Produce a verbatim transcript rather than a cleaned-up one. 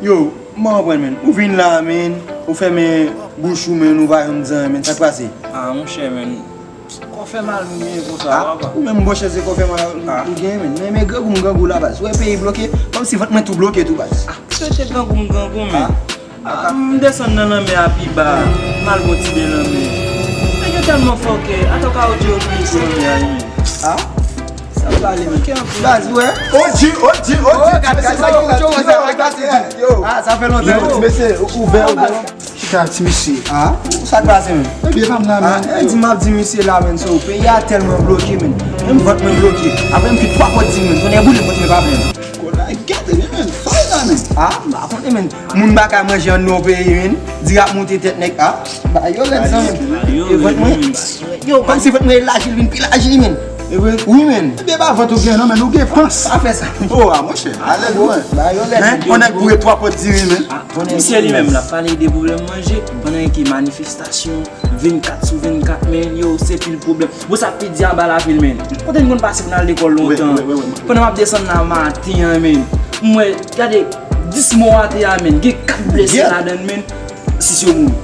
Yo, m pa konprann, menn. Ou vin la, menn. Ou fèmen bouch ou, menn. Ou pa janm di anyen, menn. Sa k pase? Ah, monchè, menn. Kò fè mal mwen konsa, Ah, papa. ou menm, monchè, se kò fè mal ou gen, menn. Men, men grangou m grangou la, baz. Ou wè peyi bloke, kòmsi vant mwen tou bloke tou, baz. Sa te grangou m grangou, menn. Ah, m desann nan lanmè a pi ba, m al bon ti ben lanmè. Men yo tèlman fòkè, atò ka yo di yo plis lanmè a, menn. Ah? Sa pale, menn. Baz, ou wè? O G, O G, O G. Gad, gad, sa ki, sa ki, sa ki, yo. Ah, sa fè lontan. Mesye, ouvè, ouvè. Chita, ti mesye. Ah, sa k pase, menn? Ebyen, pa m la, Ah, menn. e di m ap di misye la, menn, so, peyi a tèlman bloke, menn. Menm vant mwen bloke. Apre m pit twa pòt di, menn. Konnen boule pòt mwen pa plen. Kola gate, men, menn. Fay la, menn. Ah, m pa konnen, menn. Moun pa ka manje an nan peyi, menn. Di ap monte tèt nèg. Ah, ba yo lèd, zanmi. E vant mwen. Yo, kòmsi vant mwen elaji, l vin pi laji, menn. E vre? Wi, menn. Ebyen, pa vant ou gen, non, menn, ou gen pans. Pa fè sa. Oh, ah, monchè. Alèz, mwen. Ba yo lèd, Hein? menn. On nèg boure twa pòt diri, menn. Ah, konnen Misye li menm, l ap pale de pwoblèm manje, pandan gen manifestasyon vennkat sou vennkat, menn, yo, se pil pwoblèm. Bon, sa pi di anba lavil, menn. Kote n konn pase pou n al lekòl lontan. Wi, wi, wi, wi. Pandan m ap desann nan maten an, menn, m wè, gade, dis mò atè a, menn, gen kat blese ladan l, menn, sis yo mouri.